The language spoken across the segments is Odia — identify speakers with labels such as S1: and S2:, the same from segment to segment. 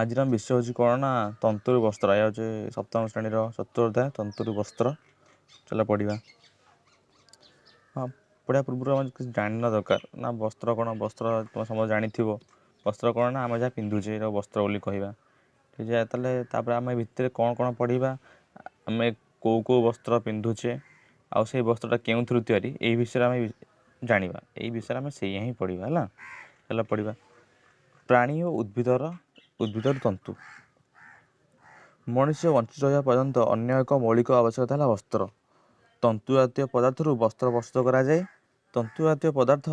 S1: ଆଜିର ଆମ ବିଷୟ ହେଉଛି କ'ଣ ନା ତନ୍ତୁରୁ ବସ୍ତ୍ର। ଏହା ହେଉଛି ସପ୍ତମ ଶ୍ରେଣୀର ଚତୁର୍ଥ ଅଧ୍ୟାୟ ତନ୍ତୁରୁ ବସ୍ତ୍ର। ଚାଲ ପଢ଼ିବା। ହଁ, ପଢ଼ିବା ପୂର୍ବରୁ ଆମେ କିଛି ଜାଣିବା ଦରକାର ନା ବସ୍ତ୍ର କ'ଣ। ବସ୍ତ୍ର ତୁମେ ସମସ୍ତେ ଜାଣିଥିବ। ବସ୍ତ୍ର କ'ଣ ନା ଆମେ ଯାହା ପିନ୍ଧୁଛେ ଏଇଟା ବସ୍ତ୍ର ବୋଲି କହିବା। ଠିକ୍ ଅଛି, ତାହେଲେ ତାପରେ ଆମେ ଭିତରେ କ'ଣ କ'ଣ ପଢ଼ିବା, ଆମେ କେଉଁ କେଉଁ ବସ୍ତ୍ର ପିନ୍ଧୁଛେ ଆଉ ସେଇ ବସ୍ତ୍ରଟା କେଉଁଥିରୁ ତିଆରି, ଏଇ ବିଷୟରେ ଆମେ ଜାଣିବା। ଏଇ ବିଷୟରେ ଆମେ ସେଇଆ ହିଁ ପଢ଼ିବା। ହେଲା, ଚାଲ ପଢ଼ିବା। ପ୍ରାଣୀ ଓ ଉଦ୍ଭିଦର ତନ୍ତୁ। ମଣିଷ ବଞ୍ଚି ରହିବା ପର୍ଯ୍ୟନ୍ତ ଅନ୍ୟ ଏକ ମୌଳିକ ଆବଶ୍ୟକତା ହେଲା ବସ୍ତ୍ର। ତନ୍ତୁ ଜାତୀୟ ପଦାର୍ଥରୁ ବସ୍ତ୍ର ପ୍ରସ୍ତୁତ କରାଯାଏ। ତନ୍ତୁ ଜାତୀୟ ପଦାର୍ଥ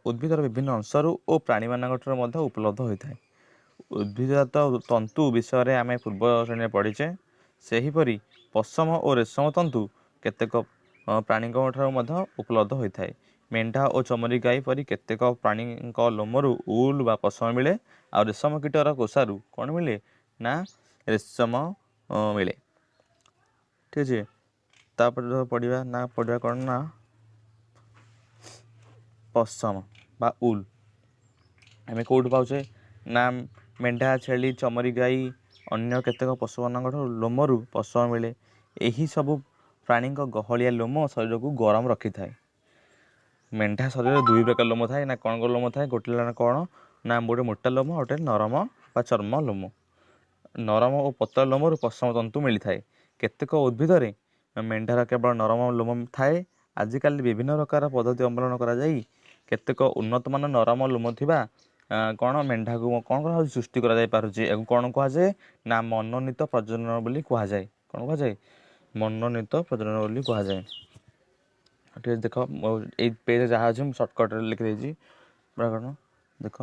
S1: ଉଦ୍ଭିଦର ବିଭିନ୍ନ ଅଂଶରୁ ଓ ପ୍ରାଣୀମାନଙ୍କଠାରୁ ମଧ୍ୟ ଉପଲବ୍ଧ ହୋଇଥାଏ। ଉଦ୍ଭିଦଜାତ ତନ୍ତୁ ବିଷୟରେ ଆମେ ପୂର୍ବ ଶ୍ରେଣୀରେ ପଢ଼ିଛେ। ସେହିପରି ପଶମ ଓ ରେଶମ ତନ୍ତୁ କେତେକ ପ୍ରାଣୀଙ୍କ ଠାରୁ ମଧ୍ୟ ଉପଲବ୍ଧ ହୋଇଥାଏ। ମେଣ୍ଢା ଓ ଚମରୀ ଗାଈ ପରି କେତେକ ପ୍ରାଣୀଙ୍କ ଲୋମରୁ ଉଲ୍ ବା ପଶମ ମିଳେ। ଆଉ ରେଶମ କୀଟର କୋଷାରୁ କ'ଣ ମିଳେ ନା ରେଶମ ମିଳେ। ଠିକ୍ ଅଛି, ତାପରେ ପଢ଼ିବା ନା ପଢ଼ିବା କ'ଣ ନା ପଶମ ବା ଉଲ୍ ଆମେ କେଉଁଠୁ ପାଉଛେ ନା ମେଣ୍ଢା, ଛେଳି, ଚମରୀ ଗାଈ ଅନ୍ୟ କେତେକ ପଶୁମାନଙ୍କ ଠାରୁ ଲୋମରୁ ପଶମ ମିଳେ। ଏହି ସବୁ ପ୍ରାଣୀଙ୍କ ଗହଳିଆ ଲୋମ ଶରୀରକୁ ଗରମ ରଖିଥାଏ। ମେଣ୍ଢା ଶରୀରରେ ଦୁଇ ପ୍ରକାର ଲୋମ ଥାଏ ନା କ'ଣ କ'ଣ ଲୋମ ଥାଏ? ଗୋଟେ ହେଲା କ'ଣ ନା ଗୋଟେ ମୋଟା ଲୋମ, ଗୋଟେ ନରମ ବା ଚର୍ମ ଲୋମ। ନରମ ଓ ପତଳା ଲୋମରୁ ପଶମ ତନ୍ତୁ ମିଳିଥାଏ। କେତେକ ଉଦ୍ଭିଦରେ ମେଣ୍ଢାର କେବଳ ନରମ ଲୋମ ଥାଏ। ଆଜିକାଲି ବିଭିନ୍ନ ପ୍ରକାର ପଦ୍ଧତି ଅବଲମ୍ବନ କରାଯାଇ କେତେକ ଉନ୍ନତମାନ ନରମ ଲୋମ ଥିବା କ'ଣ ମେଣ୍ଢାକୁ କ'ଣ କରାଯାଉଛି, ସୃଷ୍ଟି କରାଯାଇ ପାରୁଛି। ଏହାକୁ କ'ଣ କୁହାଯାଏ ନା ମନୋନୀତ ପ୍ରଜନନ ବୋଲି କୁହାଯାଏ। କ'ଣ କୁହାଯାଏ? ମନୋନୀତ ପ୍ରଜନନ ବୋଲି କୁହାଯାଏ। ଠିକ୍ ଅଛି, ଦେଖ ଏଇ ପେଜ୍ ଯାହା ଅଛି ମୁଁ ସର୍ଟକଟ୍ରେ ଲେଖିଦେଇଛି। ପୁରା କ'ଣ ଦେଖ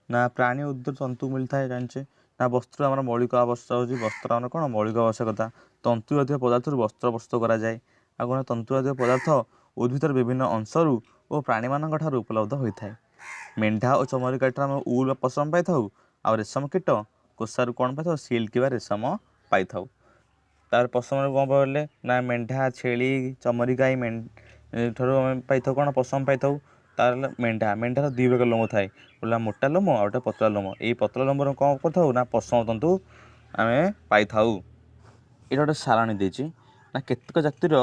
S1: ନା ପ୍ରାଣୀ ଉଦ୍ଭିଦ ତନ୍ତୁ ମିଳିଥାଏ ଜାଣିଛେ ନା। ବସ୍ତ୍ର ଆମର ମୌଳିକ ଆବଶ୍ୟକ ହେଉଛି। ବସ୍ତ୍ର ଆମର କ'ଣ ମୌଳିକ ଆବଶ୍ୟକତା। ତନ୍ତୁ ଜାତୀୟ ପଦାର୍ଥରୁ ବସ୍ତ୍ର ପ୍ରସ୍ତୁତ କରାଯାଏ। ଆଉ କ'ଣ ତନ୍ତୁ ଜାତୀୟ ପଦାର୍ଥ ଉଦ୍ଭିଦର ବିଭିନ୍ନ ଅଂଶରୁ ଓ ପ୍ରାଣୀମାନଙ୍କ ଠାରୁ ଉପଲବ୍ଧ ହୋଇଥାଏ। ମେଣ୍ଢା ଓ ଚମରୀ ଗାଈଠାରୁ ଆମେ ଉଲ୍ ବା ପଶମ ପାଇଥାଉ। ଆଉ ରେଶମ କୀଟ କୋଷାରୁ କ'ଣ ପାଇଥାଉ? ସିଲ୍କ ବା ରେଶମ ପାଇଥାଉ। ତାପରେ ପଶମରୁ କ'ଣ ପାଇଲେ ନା ମେଣ୍ଢା, ଛେଳି, ଚମରୀ ଗାଈ ଠାରୁ ଆମେ ପାଇଥାଉ କ'ଣ ପଶମ ପାଇଥାଉ। ତାର ହେଲା ମେଣ୍ଢା। ମେଣ୍ଢାର ଦୁଇ ପ୍ରକାର ଲୋମ ଥାଏ, ଗୋଟେ ମୋଟା ଲୋମ ଆଉ ଗୋଟେ ପତଳା ଲୋମ। ଏଇ ପତଳା ଲୋମରୁ କ'ଣ କରିଥାଉ ନା ପଶମ ତନ୍ତୁ ଆମେ ପାଇଥାଉ। ଏଇଟା ଗୋଟେ ସାରଣୀ ଦେଇଛି ନା କେତେକ ଜାତିର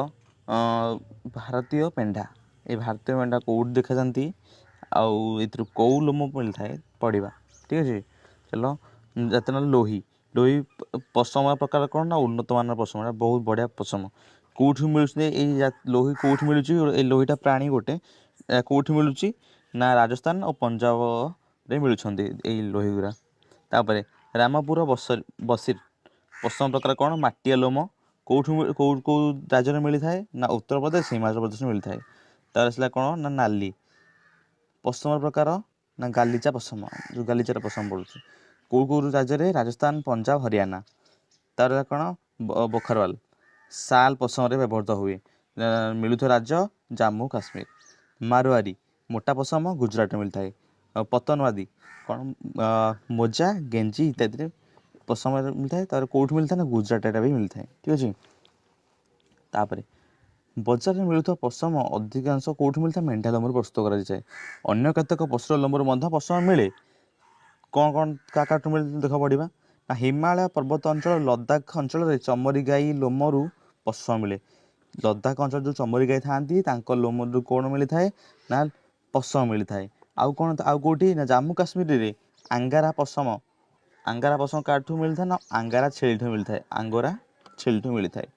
S1: ଭାରତୀୟ ମେଣ୍ଢା। ଏ ଭାରତୀୟ ମେଣ୍ଢା କେଉଁଠି ଦେଖାଯାନ୍ତି ଆଉ ଏଥିରୁ କେଉଁ ଲୋମ ମିଳିଥାଏ ପଢ଼ିବା। ଠିକ୍ ଅଛି, ଚାଲ। ଜାତି ନା ଲୋହି। ଲୋହି ପଶମ ପ୍ରକାର କ'ଣ ନା ଉନ୍ନତମାନର ପଶମ। ଏଇଟା ବହୁତ ବଢ଼ିଆ ପଶମ। କେଉଁଠୁ ମିଳୁଛି ଏଇ ଲୋହି? କେଉଁଠୁ ମିଳୁଛି ଏଇ ଲୋହିଟା? ପ୍ରାଣୀ ଗୋଟେ, କେଉଁଠି ମିଳୁଛି ନା ରାଜସ୍ଥାନ ଓ ପଞ୍ଜାବରେ ମିଳୁଛନ୍ତି ଏଇ ଲୋହି ଗୁଡ଼ା। ତାପରେ ରାମପୁର ବସିର ପଶମ ପ୍ରକାର କ'ଣ? ମାଟିଆ ଲୋମ। କେଉଁଠୁ କେଉଁ କେଉଁ ରାଜ୍ୟରେ ମିଳିଥାଏ ନା ଉତ୍ତରପ୍ରଦେଶ, ହିମାଚଳ ପ୍ରଦେଶରେ ମିଳିଥାଏ। ତାପରେ ଆସିଲା କ'ଣ ନା ନାଲି ପଶମ ପ୍ରକାର ନା ଗାଲିଚା ପଶମ, ଯେଉଁ ଗାଲିଚାର ପଶମ ପଡ଼ୁଛି। କେଉଁ କେଉଁ ରାଜ୍ୟରେ? ରାଜସ୍ଥାନ, ପଞ୍ଜାବ, ହରିୟାଣା। ତାପରେ କ'ଣ ବଖରୱାଲ ଶାଲ ପଶମରେ ବ୍ୟବହୃତ ହୁଏ। ମିଳୁଥିବା ରାଜ୍ୟ ଜାମ୍ମୁ କାଶ୍ମୀର। ମାରୱାରୀ ମୋଟା ପଶମ ଗୁଜୁରାଟରେ ମିଳିଥାଏ। ଆଉ ପତନୱାଦି କ'ଣ ମୋଜା, ଗେଞ୍ଜି ଇତ୍ୟାଦିରେ ପଶମ ମିଳିଥାଏ। ତାପରେ କେଉଁଠୁ ମିଳିଥାଏ ନା ଗୁଜୁରାଟରେ ବି ମିଳିଥାଏ। ଠିକ୍ ଅଛି, ତାପରେ ବଜାରରେ ମିଳୁଥିବା ପଶମ ଅଧିକାଂଶ କେଉଁଠୁ ମିଳିଥାଏ? ମେଣ୍ଢା ଲୋମରୁ ପ୍ରସ୍ତୁତ କରାଯାଇଥାଏ। ଅନ୍ୟ କେତେକ ପଶୁର ଲୋମରୁ ମଧ୍ୟ ପଶମ ମିଳେ। କ'ଣ କ'ଣ କାହା କାହାଠୁ ମିଳେ ଦେଖ ପଢ଼ିବା ନା ହିମାଳୟ ପର୍ବତ ଅଞ୍ଚଳ, ଲଦାଖ ଅଞ୍ଚଳରେ ଚମରୀ ଗାଈ ଲୋମରୁ ପଶମ ମିଳେ। ଲଦାଖ ଅଞ୍ଚଳରେ ଯେଉଁ ଚମରୀ ଗାଈ ଥାଆନ୍ତି ତାଙ୍କ ଲୋମରୁ କ'ଣ ମିଳିଥାଏ ନା ପଶମ ମିଳିଥାଏ। ଆଉ କ'ଣ ଆଉ କେଉଁଠି ନା ଜାମ୍ମୁ କାଶ୍ମୀରରେ ଆଙ୍ଗାରା ପଶମ। ଆଙ୍ଗାରା ପଶମ କାହାଠୁ ମିଳିଥାଏ ନା ଆଙ୍ଗାରା ଛେଳିଠୁ ମିଳିଥାଏ। ଆଙ୍ଗୋରା ଛେଳିଠୁ ମିଳିଥାଏ।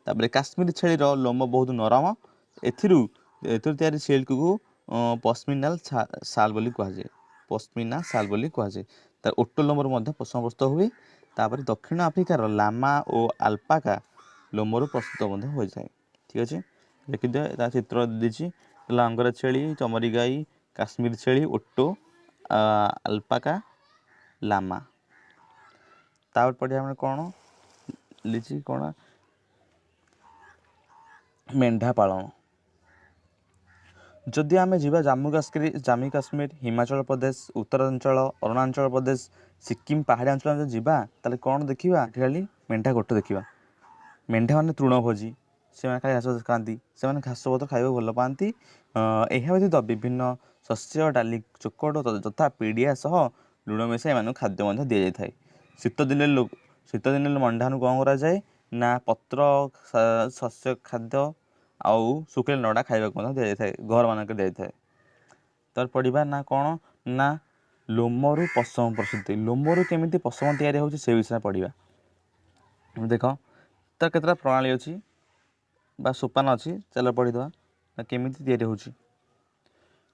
S1: ତାପରେ କାଶ୍ମୀର ଛେଳିର ଲୋମ ବହୁତ ନରମ। ଏଥିରୁ ତିଆରି ସିଲ୍କକୁ ପଶ୍ମିନାଲ ଶାଲ ବୋଲି କୁହାଯାଏ। ପଶ୍ମିନା ଶାଲ ବୋଲି କୁହାଯାଏ। ତାର ଓଟ ଲୋମରୁ ମଧ୍ୟ ପଶମ ପ୍ରସ୍ତୁତ ହୁଏ। ତାପରେ ଦକ୍ଷିଣ ଆଫ୍ରିକାର ଲାମା ଓ ଆଲପାକା ଲୋମରୁ ପ୍ରସ୍ତୁତ ମଧ୍ୟ ହୋଇଥାଏ। ଠିକ୍ ଅଛି, ଦେଖିଦିଅ ତା ଚିତ୍ର ଦେଇଛି। ହେଲା ଅଙ୍ଗରା ଛେଳି, ଚମରୀ ଗାଈ, କାଶ୍ମୀର ଛେଳି, ଓଟ, ଆଲପାକା, ଲାମା। ତାପରେ ପଢ଼ିବା ଆମେ କ'ଣ ଲିଚି କ'ଣ ମେଣ୍ଢା ପାଳନ। ଯଦି ଆମେ ଯିବା ଜାମ୍ମୁ କାଶ୍ମୀର, ହିମାଚଳ ପ୍ରଦେଶ, ଉତ୍ତରାଞ୍ଚଳ, ଅରୁଣାଚଳ ପ୍ରଦେଶ, ସିକିମ୍ ପାହାଡ଼ିଆ ଅଞ୍ଚଳ ଯଦି ଯିବା ତାହେଲେ କ'ଣ ଦେଖିବା? ଏଠି ଖାଲି ମେଣ୍ଢା ଗୋଠ ଦେଖିବା। ମେଣ୍ଢା ମାନେ ତୃଣଭୋଜୀ, ସେମାନେ ଖାଲି ଘାସ ଖାଆନ୍ତି। ସେମାନେ ଘାସ ପତ୍ର ଖାଇବାକୁ ଭଲ ପାଆନ୍ତି। ଏହା ବ୍ୟତୀତ ବିଭିନ୍ନ ଶସ୍ୟ, ଡାଲି, ଚୋକଡ଼ ଯଥା ପିଡ଼ିଆ ସହ ଲୁଣ ମିଶାଇ ଏମାନଙ୍କୁ ଖାଦ୍ୟ ମଧ୍ୟ ଦିଆଯାଇଥାଏ। ଶୀତ ଦିନେ ଶୀତ ଦିନରେ ମେଣ୍ଢାକୁ କ'ଣ କରାଯାଏ ନା ପତ୍ର, ଶସ୍ୟ ଖାଦ୍ୟ ଆଉ ଶୁଖିଲା ନଡ଼ା ଖାଇବାକୁ ମଧ୍ୟ ଦିଆଯାଇଥାଏ, ଘରମାନଙ୍କରେ ଦିଆଯାଇଥାଏ। ତାପରେ ପଢ଼ିବା ନା କ'ଣ ନା ଲୋମରୁ ପଶମ ପ୍ରସ୍ତୁତି। ଲୋମରୁ କେମିତି ପଶମ ତିଆରି ହେଉଛି ସେ ବିଷୟରେ ପଢ଼ିବା। ଦେଖ, ତାର କେତେଟା ପ୍ରଣାଳୀ ଅଛି ବା ସୋପାନ ଅଛି, ଚାଲ ପଢ଼ିଦେବା ନା କେମିତି ତିଆରି ହେଉଛି।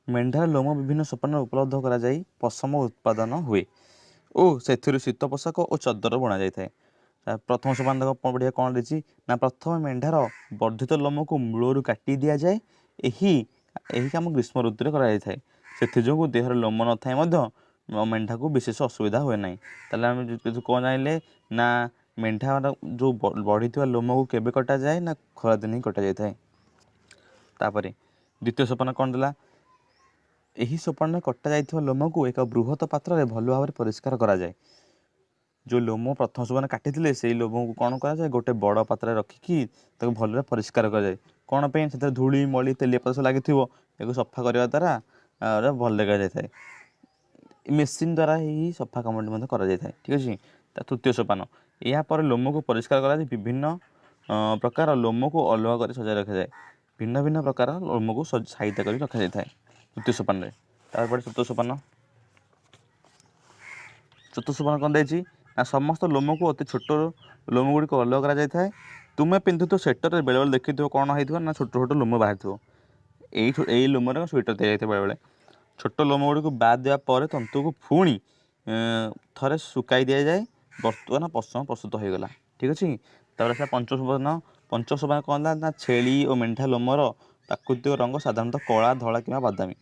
S1: ମେଣ୍ଢାର ଲୋମ ବିଭିନ୍ନ ସୋପାନରେ ଉପଲବ୍ଧ କରାଯାଇ ପଶମ ଉତ୍ପାଦନ ହୁଏ ଓ ସେଥିରୁ ଶୀତ ପୋଷାକ ଓ ଚଦର ବୁଣାଯାଇଥାଏ। ପ୍ରଥମ ସୋପାନ ଦେଖ ବଢ଼ିଆ କ'ଣ ଦେଇଛି ନା ପ୍ରଥମେ ମେଣ୍ଢାର ବର୍ଦ୍ଧିତ ଲୋମକୁ ମୂଳରୁ କାଟି ଦିଆଯାଏ। ଏହି ଏହି କାମ ଗ୍ରୀଷ୍ମ ଋତୁରେ କରାଯାଇଥାଏ। ସେଥିଯୋଗୁଁ ଦେହରେ ଲୋମ ନଥାଇ ମଧ୍ୟ ମେଣ୍ଢାକୁ ବିଶେଷ ଅସୁବିଧା ହୁଏ ନାହିଁ। ତାହେଲେ ଆମେ କ'ଣ ଜାଣିଲେ ନା ମେଣ୍ଢାର ଯେଉଁ ବଢ଼ିଥିବା ଲୋମକୁ କେବେ କଟାଯାଏ ନା ଖରାଦିନେ ହିଁ କଟାଯାଇଥାଏ। ତାପରେ ଦ୍ୱିତୀୟ ସୋପାନ କ'ଣ ଦେଲା? ଏହି ସୋପାନରେ କଟାଯାଇଥିବା ଲୋମକୁ ଏକ ବୃହତ ପାତ୍ରରେ ଭଲ ଭାବରେ ପରିଷ୍କାର କରାଯାଏ। ଯେଉଁ ଲୋମ ପ୍ରଥମ ସୋପାନ କାଟିଥିଲେ, ସେଇ ଲୋମକୁ କ'ଣ କରାଯାଏ? ଗୋଟେ ବଡ଼ ପାତ୍ରରେ ରଖିକି ତାକୁ ଭଲରେ ପରିଷ୍କାର କରାଯାଏ। କ'ଣ ପାଇଁ? ସେଥିରେ ଧୂଳି, ମଳି, ତେଲିଆ ପଦାର୍ଥ ଲାଗିଥିବ। ଏହାକୁ ସଫା କରିବା ଦ୍ୱାରା ଭଲ ଦେଖାଯାଇଥାଏ। ମେସିନ୍ ଦ୍ୱାରା ଏହି ସଫା କାମଟି ମଧ୍ୟ କରାଯାଇଥାଏ। ଠିକ୍ ଅଛି। ତା ତୃତୀୟ ସୋପାନ, ଏହାପରେ ଲୋମକୁ ପରିଷ୍କାର କରାଯାଇ ବିଭିନ୍ନ ପ୍ରକାର ଲୋମକୁ ଅଲଗା କରି ସଜାଇ ରଖାଯାଏ। ଭିନ୍ନ ଭିନ୍ନ ପ୍ରକାର ଲୋମକୁ ସାଇତା କରି ରଖାଯାଇଥାଏ ତୃତୀୟ ସୋପାନରେ। ତାପରେ ଚତୁର୍ଥ ସୋପାନ। ଚତୁର୍ଥ ସୋପାନ କ'ଣ ଦେଇଛି ନା ସମସ୍ତ ଲୋମକୁ ଅତି ଛୋଟ ଲୋମ ଗୁଡ଼ିକ ଅଲଗା କରାଯାଇଥାଏ। ତୁମେ ପିନ୍ଧୁଥିବ ସ୍ୱେଟରରେ ବେଳେବେଳେ ଦେଖିଥିବ କ'ଣ ହେଇଥିବ ନା ଛୋଟ ଛୋଟ ଲୋମ ବାହାରିଥିବ। ଏଇ ଲୋମରେ ସ୍ୱେଟର ତିଆରି ହେଇଥିବ ବେଳେବେଳେ। ଛୋଟ ଲୋମ ଗୁଡ଼ିକୁ ବାଦ୍ ଦେବା ପରେ ତନ୍ତୁକୁ ପୁଣି ଥରେ ଶୁଖାଇ ଦିଆଯାଏ। ବର୍ତ୍ତମାନ ପଶମ ପ୍ରସ୍ତୁତ ହୋଇଗଲା। ଠିକ୍ ଅଛି। ତାପରେ ଆସିଲା ପଞ୍ଚମ ସୋପାନ। ପଞ୍ଚମ ସୋପାନ କ'ଣ ହେଲା ନା ଛେଳି ଓ ମେଣ୍ଢା ଲୋମର ପ୍ରାକୃତିକ ରଙ୍ଗ ସାଧାରଣତଃ କଳା, ଧଳା କିମ୍ବା ବାଦାମୀ।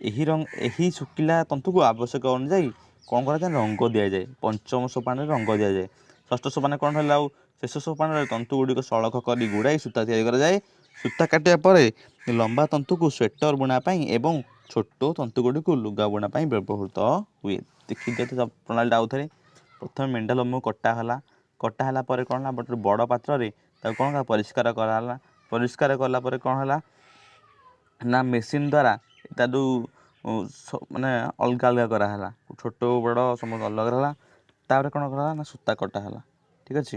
S1: ଏହି ରଙ୍ଗ, ଏହି ଶୁଖିଲା ତନ୍ତୁକୁ ଆବଶ୍ୟକ ଅନୁଯାୟୀ କ'ଣ କରାଯାଏ? ରଙ୍ଗ ଦିଆଯାଏ। ପଞ୍ଚମ ସୋପାନରେ ରଙ୍ଗ ଦିଆଯାଏ। ଷଷ୍ଠ ସୋପାନରେ କ'ଣ ହେଲା? ଆଉ ଶେଷ ସୋପାନରେ ତନ୍ତୁ ଗୁଡ଼ିକ ସଳଖ କରି ଗୁଡ଼ାଇ ସୂତା ତିଆରି କରାଯାଏ। ସୂତା କାଟିବା ପରେ ଲମ୍ବା ତନ୍ତୁକୁ ସ୍ୱେଟର ବୁଣା ପାଇଁ ଏବଂ ଛୋଟ ତନ୍ତୁ ଗୁଡ଼ିକୁ ଲୁଗା ବୁଣା ପାଇଁ ବ୍ୟବହୃତ ହୁଏ। ଦେଖିଦିଅ ତ ପ୍ରଣାଳୀଟା ଆଉଥରେ। ପ୍ରଥମେ ମେଣ୍ଢା ଲୋମକୁ କଟା ହେଲା। କଟା ହେଲା ପରେ କ'ଣ ହେଲା? ଗୋଟେ ବଡ଼ ପାତ୍ରରେ ତାକୁ କ'ଣ ହେଲା? ପରିଷ୍କାର କରାହେଲା। ପରିଷ୍କାର କଲା ପରେ କ'ଣ ହେଲା ନା ମେସିନ୍ ଦ୍ୱାରା ତା ଯେଉଁ ମାନେ ଅଲଗା ଅଲଗା କରାହେଲା, ଛୋଟ ବଡ଼ ସମସ୍ତ ଅଲଗା ହେଲା। ତାପରେ କ'ଣ କରାହେଲା ନା ସୂତା କଟା ହେଲା। ଠିକ୍ ଅଛି।